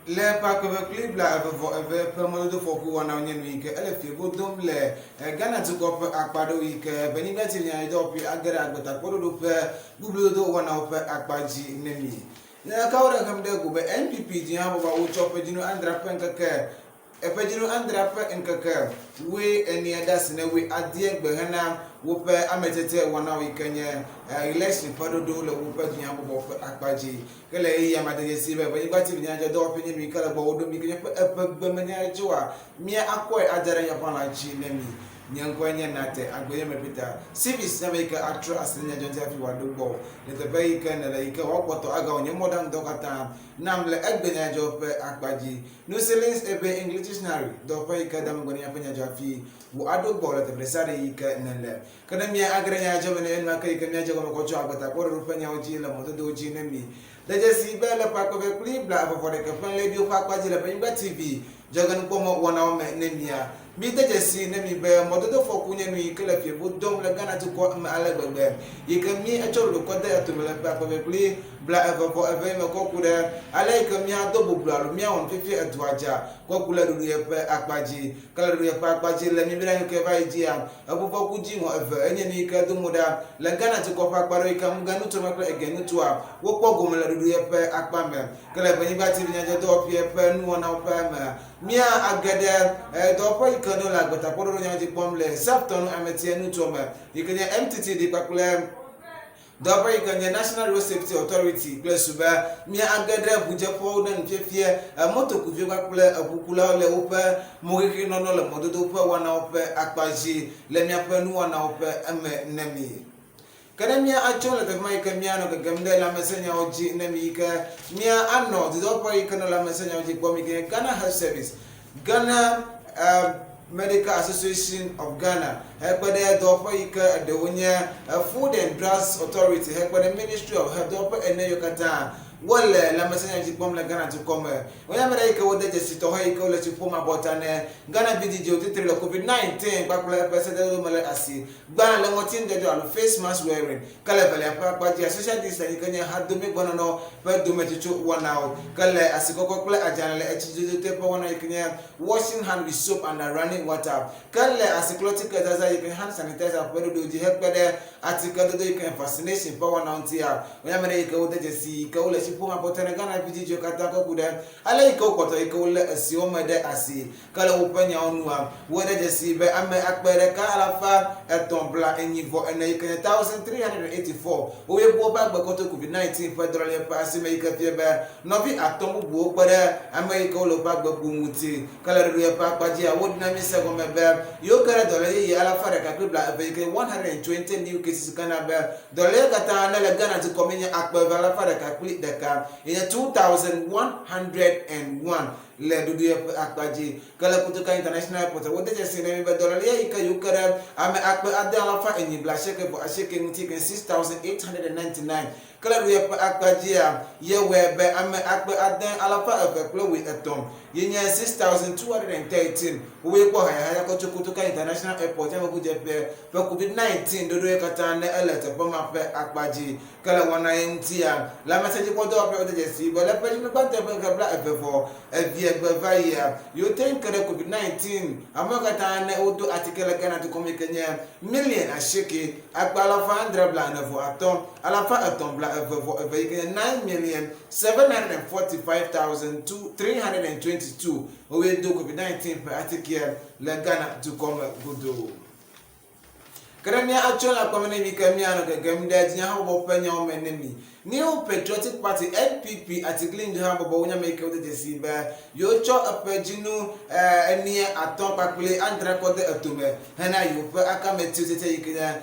Le ƒe akpe eve kple bla eve vɔ eve ƒe mɔdodofɔku wɔnawo nye nu yi ke ele fievo dom le Ghana dukɔ ƒe akpa aɖewo yi ke Benyigba TV nyanyuidɔwɔƒe age ɖe agbetakpɔɖoɖo ƒe bubludodo wɔnawo ƒe akpa dzi ne mi. Nya ɖekawo ɖe hem ɖe go be NPP dzihabɔbɔa wotsɔ ƒe dzinu adrea ƒe ŋkeke Eƒe dzinu adrea ƒe ŋkeke wui enia de asi ne wui adie gbe hena woƒe ametete wɔnawo yi ke nye election ƒe ɖoɖo le woƒe dunyahabɔbɔ ƒe akpa dzi. Ke le ɣeyiɣia me de dzesii be Ʋenyigba TV nyadzɔdɔwɔƒee nye nu yi ke le gbɔwò ɖom yi ke nye ƒe eʋegbe me nyadzɔa mía akɔe ada ɖe míaƒe alã dzi ne mi. Nye ŋkɔe nye Nate Agbenyɔme Peter. Civis nye ame yi ke atrɔ asi le nyadzɔ ŋuti hafi wòaɖo gbɔwò le teƒe yi ke nèle yi ke woakpɔtɔ agawɔ nye mɔɖaŋudɔ katã nam le egbenyadzɔ ƒe akpa dzi. Nuselins eƒe English Dictionary dɔwɔƒe yi ke da megbe ne míaƒe nyadzɔ hafi wò aɖo gbɔ le teƒe ɖe sia ɖe yi ke nèle. Ke ne mía age ɖe nyadzɔ me ne enumake yi ke míadze egɔme kɔ tso agbetakpɔɖoɖo ƒe nyawo dzi le mɔdodowo dzi ne mi de dzesii be le ƒe akpe eve kple bla eve vɔ ɖeke ƒe ɣletiviwo ƒe akpa dzi le Ƒenyigba TV dzɔgenukpɔmɔ wɔnawo me ne mia Mi de dzesii ne mi be mɔdodofɔku nye nu yi ke le fievo dom le Ghana dukɔa me ale gbegbe yi ke mi etsɔ ɖoɖo kɔ de etome le ƒe akpe eve kple bla eve vɔ eve me kɔ ku ɖe ale yi ke mia do boblo alo mia wɔ nu fifia edua dza kɔ ku le ɖoɖoe ƒe akpa dzi. Ke le ɖoɖoe ƒe akpa dzi le mi bla nu ke va yi dzia, eʋufɔku dziŋɔ eve enye nu yi ke do mo ɖa le Ghana dukɔ ƒe akpa ɖewo yi ke Amuga nutoa me kple Ege nutoa wokpɔ gome le ɖoɖoe ƒe akpa me. Ke le Ʋenyigba TV nyadzɔdɔwɔƒea ƒe nuwɔnawo ƒe mea, mía age ɖe dɔwɔƒe yi ke ɖo le agbetakpɔɖoɖo nyawo dzi kpɔm le South-Tɔnu Ametia nutoa me yi ke nye MTTD kpakple dɔwɔƒe yi ke nye National Road Safety Authority kple su be mía age ɖe ʋudzeƒewo ɖe nufiafia motokuviwo kpakple eʋukulawo le woƒe moxexi nɔnɔ le mɔdodo ƒe wɔnawo ƒe akpa dzi le míaƒe nuwɔnawo ƒe eme ne mi. Ke ne mía atsɔ le teƒe ma yi ke mía nɔ gegem ɖe lãmesẽnyawo dzi ne mi yi ke mía anɔ dudɔƒe yi ke nɔ lãmesẽnyawo dzi kpɔm yi ke nye Ghana Health Service, Ghana uh, Medical Association of Ghana hekpe ɖe dɔwɔƒe yi ke eɖewo nye Food and Drugs Authority hekpe ɖe Ministry of Health dɔwɔƒe ene yiwo katã wole lãmesẽnyawo dzi kpɔm le Ghana dukɔ me. Wonye ame ɖe yi ke wode dzesi tɔxɛ yi ke wole tsi ƒom abɔta ne Ghana vidzidziwo titre le COVID-19 kpakple eƒe sededewo me le asi. Gbã, le ŋɔtinudzɔdzɔ alo face mask wearing, ke le evelia ƒe akpa dzia, social distancing yi ke nye hadomegbenɔnɔ ƒe dometsotso wɔnawo, ke le asikɔkɔ kple adzalẽ le etsidodo te ƒe wɔna yi ke nye washing hand with soap and running water, ke le asiklɔtike zazã yi ke nye hand sanitizer ƒe ɖoɖo dzi hekpe ɖe atikedodo yi ke nye vaccination ƒe wɔnawo ŋutia, wonye ame ɖe yi ke wode dzesi yi ke wole tsi ƒom abɔta ne Ghana vidzidziwo katã kɔ ku ɖe ale yi ke wokpɔtɔ yi ke wolé esiwo me ɖe asi. Ke le woƒe nyawo nua, wode dzesii be ame akpe ɖeka alafa etɔ̃ bla enyi vɔ ene yi ke nye 1,384 woe bu woƒe agbe kɔ to Covid-19 ƒe dɔléle ƒe asime yi ke fia be nɔvi atɔ̃ bubuwo kpe ɖe ame yi ke wole woƒe agbe bum ŋuti. Ke le ɖoɖoe ƒe akpa dzia, woɖina mí se gɔme be yewo ke ɖe dɔléle yeye alafa ɖeka kple bla eve yi ke nye 120 new cases yi ke na be dɔléle katã ne le Ghana dukɔ mee nye akpe eve alafa ɖeka kple ɖeka yi nye 2,101. Le ɖoɖoea ƒe akpa dzi ke le Kotoka International Airport, wode dzesii na mí be dɔléle yi ke yewo ke ɖe ame akpe ade alafa enyi blaasieke vɔ asieke ŋuti ke 6,899. Ke le ɖoɖoea ƒe akpa dzia, ye wɔe be ame akpe ade alafa eve kple wui etɔ̃ ye nye 6,213 wowoe kpɔ hayahaya kɔ tso Kotoka International Airport yameʋudzeƒe ƒe COVID-19 ɖoɖoe katã ne ele teƒe ma ƒe akpa dzi. Ke le wɔna ye ŋutia, lãmesẽdzikpɔdɔwɔƒewo de dzesii be le ƒe dzinu gbãtɔ ƒe ŋkeke bla eve vɔ evea gbe va yia, yewote ŋu ke ɖe COVID-19 amewo katã ne wodo atike le Ghana dukɔ me yi ke nye miliɔn asieke, akpe alafa adre bla ene vɔ atɔ̃, alafa etɔ̃ bla eve vɔ eve yi ke nye 9,745,322 wowoe do COVID-19 ƒe atikea le Ghana dukɔ me godoo. Ke ɖe mía atsɔ le akpame ne mi ke mía nɔ gegem ɖe dzinyahabɔbɔ ƒe nyawo me ne mi. New Patriotic Party, NPP, Atiglinyi habɔbɔ wonye ame yi ke wode dzesii be yewotsɔ eƒe dzinu enie atɔ̃ kpakple adre kɔ de etome hena yewoƒe akametiwo tiatia yi ke nye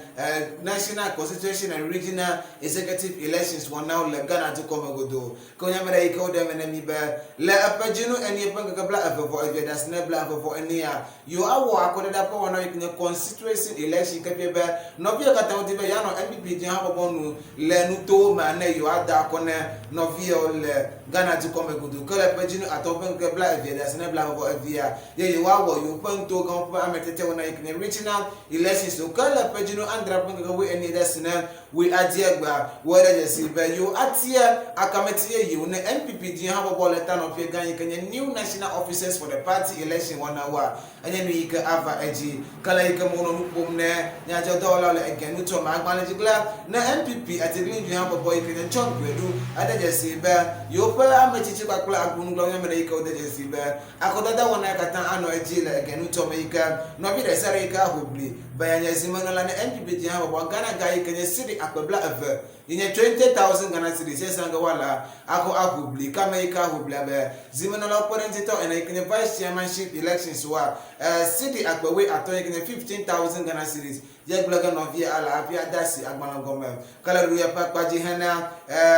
National Constitution and Regional Executive Elections wɔnawo le Ghana dukɔ me godoo. Ke wonye ame ɖe yi ke woɖe eme ne mi be le eƒe dzinu enie ƒe ŋkeke bla eve vɔ evea ɖe asi ne bla eve vɔ enea, Yewoawɔ akɔdada ƒe wɔna yi ke nye constituency election ke fia be nɔviwo katã wodi be yewoanɔ NPP dzi habɔbɔ nu le nutowo mea ne ne yewoada akɔ ne nɔviawo le Ghana dukɔ me godoo. Ke le ƒe dzinu atɔ̃ ƒe ŋkeke blaevea de asi ne blaeve vɔ evea ye yewoawɔ yewoƒe nutowo gãwo ƒe ametetea wɔna yi ke nye Regional Elections o. Ke le ƒe dzinu adrea ƒe ŋkeke wuienea de asi ne wuiadea egbea, wɔe ɖe dzesi be yewoatia akameti yeyewo ne NPP dzi habɔbɔ le tanɔƒea gã yi ke nye New National Officers for the Party Election wɔnawoa Enye nu yi ke ava edzi. Ke le yi ke me wonɔ nu ƒom ne nyadzɔdɔwɔlawo le ege nutoa me agbalẽdzigblẽa ne NPP atiglinvi habɔbɔ yi ke nye John Boadu ede dzesii be yewoƒe ametsitsi kpakple agbonugblɔnyame ɖe yi ke wode dzesii be akɔdada wɔna ya katã anɔ edzi le ege nutoa me yi ke nɔvi ɖesiaɖe yi ke aho bli be yeanye zimenɔla ne NPP dzi habɔbɔa Ghana ga yi ke nye cedi akpe bla eve yi nye 20,000 Ghana cedis ye zã ge woala axɔ aho bli. Ke ame yi ke aho bli abe zimenɔlawo kpeɖeŋutitɔ ene yi ke nye Vice Chairmanship elections woa, cedi akpe wui atɔ̃ yi ke nye 15,000 Ghana cedis ye gblɔ ge nɔvia ala hafi ade asi agbalẽ gɔme. Ke le ɖoɖoya ƒe akpa dzi hena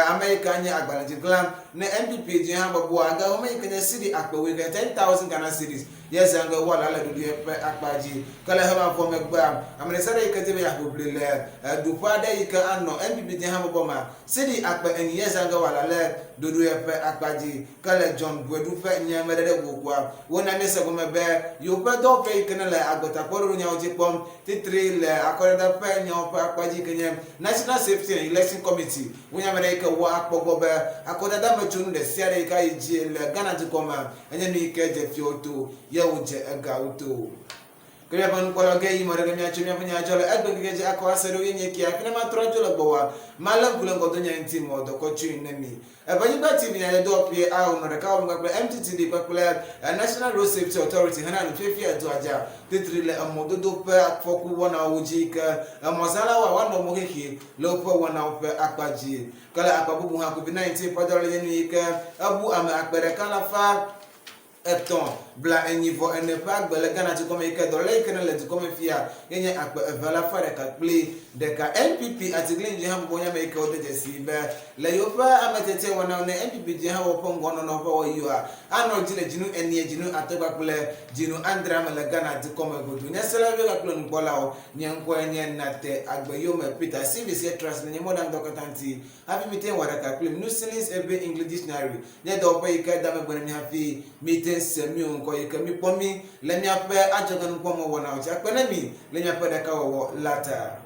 ame yi ke anye agbalẽdziglã ne NPP dzi hã bɔbɔa ge home yi ke nye cedi akpe wui ke nye 10,000 Ghana cedis ye zã ge woala le ɖoɖoe ƒe akpa dzi. Ke le hema vɔ megbea, ame ɖesiaɖe yi ke di be yeaƒo ʋli le ɖoƒe aɖe yi ke anɔ NPP dzi habɔbɔ mea, cedi akpe enyi ye zã ge woala le ɖoɖoe ƒe akpa dzi. Ke le John Boadu ƒe nya me ɖeɖe gogoa, wona míese gɔme be yewoƒe dɔwɔƒe yi ke nele agbetakpɔɖoɖonyawo dzi kpɔm titri le akɔdada ƒe nyawo ƒe akpa dzi yi ke nye National Safety and Election Committee wonye ame ɖe yi ke woakpɔ gbɔ be akɔdada me tsonu ɖesiaɖe yi ke ayi dzi le Ghana dukɔ mea Enye nu yi ke dze fiawo to, ye wodze egawo to. Ke míaƒe nukpɔlawo ge yi me ɖe ge míatso míaƒe nya dzɔ le egbe ŋkeke dzi akɔ ase ɖo ye nye kia, hafi ne matrɔ adzo le gbɔwòa, malé ŋku le ŋgɔdonya ŋuti mɔ dɔkɔ tsoe ne mi. Evenyigba TV nyadzɔdɔwɔƒee ao nɔ ɖeka wɔm kpakple MTTD kpakple National Road Safety Authority hena nufiafia dua dza titri le emɔdodo ƒe afɔku wɔnawo dzi yi ke emɔzãlawoa woanɔ mɔ xexi le woƒe wɔnawo ƒe akpa dzi. Ke le akpa bubu hã, Covid-19 ƒe dɔléle nye nu yi ke ebu ame akpe ɖeka alafa etɔ̃ bla enyi vɔ ene ƒe agbe le Ghana dukɔ me yi ke dɔléle yi ke nele dukɔ me fia ye nye akpe eve alafa ɖeka kple ɖeka. NPP atiglinyi habɔbɔ nye ame yi ke wode dzesii be le yewoƒe ametiatia wɔnawo ne NPP dzi hawɔ ƒe ŋgɔnɔnɔ ƒe wɔyiwoa anɔ edzi le dzinu enie, dzinu atɔ̃ kpakple dzinu adrea me le Ghana dukɔ me godoo. Nyaselaviwo kpakple nukpɔlawo Nye ŋkɔe nye Nate Agbeyome Peter Civis ye Trust le nye mɔɖaŋudɔ katã ŋuti. Hafi mite ŋu wɔ ɖeka kplim, Nusilis Eʋe English Dictionary nye dɔwɔƒe yi ke da megbe na mi hafi mite ŋu se míwo ŋkɔ yi ke mikpɔ mí le míaƒe adzɔgenukpɔmɔ wɔnawo dzi. Akpe na mi le miaƒe ɖekawɔwɔ la ta.